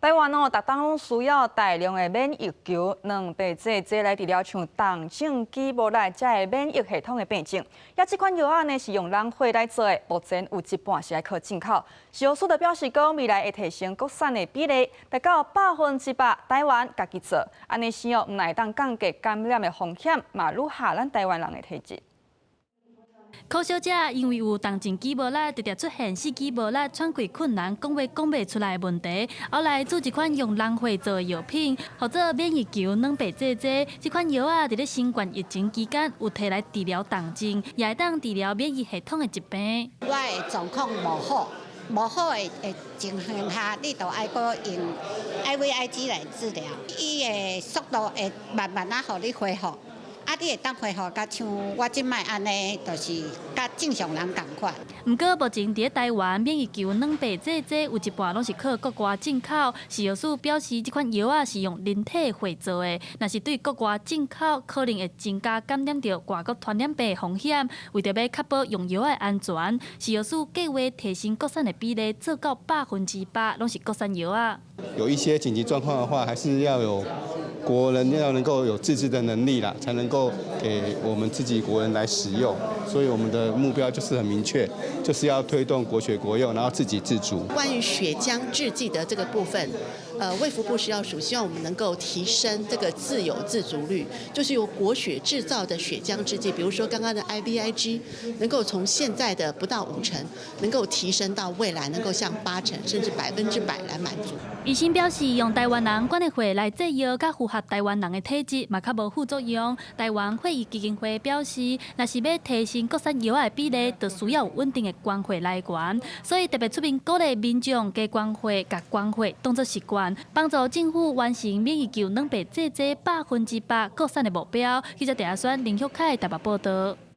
台灣哦，逐冬攏需要大量的免疫球蛋白製劑來治療像重症肌無力這个免疫系統的病症。啊這款藥仔呢是用人血來做的，目前有一半是愛靠進口。食藥署就表示講，未來會提升國產的比例，達到100%，台灣家己做，按呢時哦，毋但會當降低感染的風險，嘛愈合咱台灣人的體質。柯小姐因為有重症肌無力，常常出現四肢無力、喘氣困難、講話講袂出來的問題，後來注一款用人血做的藥品，號做免疫球蛋白製劑。這款藥仔佇咧新冠疫情期間有提來治療重症，也會當治療免疫系統的疾病。我的狀況無好，無好的情形下，你就愛閣用 IVIG 來治療，伊的速度會慢慢仔予你恢復。啊，你會當恢復甲像我這擺按呢，就是佮正常人仝款。毋過目前佇咧台灣免疫球蛋白製劑有一半攏是靠國外進口。食藥署表示，這款藥仔是用人體血做的，若是對國外進口，可能會增加感染著外國傳染病的風險。為著欲確保用藥的安全，食藥署計劃提升國產的比例，做到100%攏是國產藥仔。有一些緊急狀況的話，還是要有國人要能夠有自制的能力啦，才能夠給我們自己國人來使用。所以我們的目標就是很明確，就是要推動國學國用，然後自給自足。關於血漿製劑的這個部分，衛福部食藥署希望我們能夠提升這個自有自足率，就是由國血製造的血漿製劑，比如說剛剛的 IVIG，能夠從現在的不到5成，能夠提升到未來能夠像8成甚至100%來滿足。醫生表示，用台灣人捐的血來製藥，較符合台灣人的體質，嘛較無副作用。台灣血液基金會表示，若是欲提升國產藥的比例，就需要有穩定的捐血來源，所以特別出面鼓勵民眾加捐血，共捐血當作習慣，幫助政府完成免疫球蛋白製劑100%國產的目標。記者鄭阿宣、林旭凱台北報道。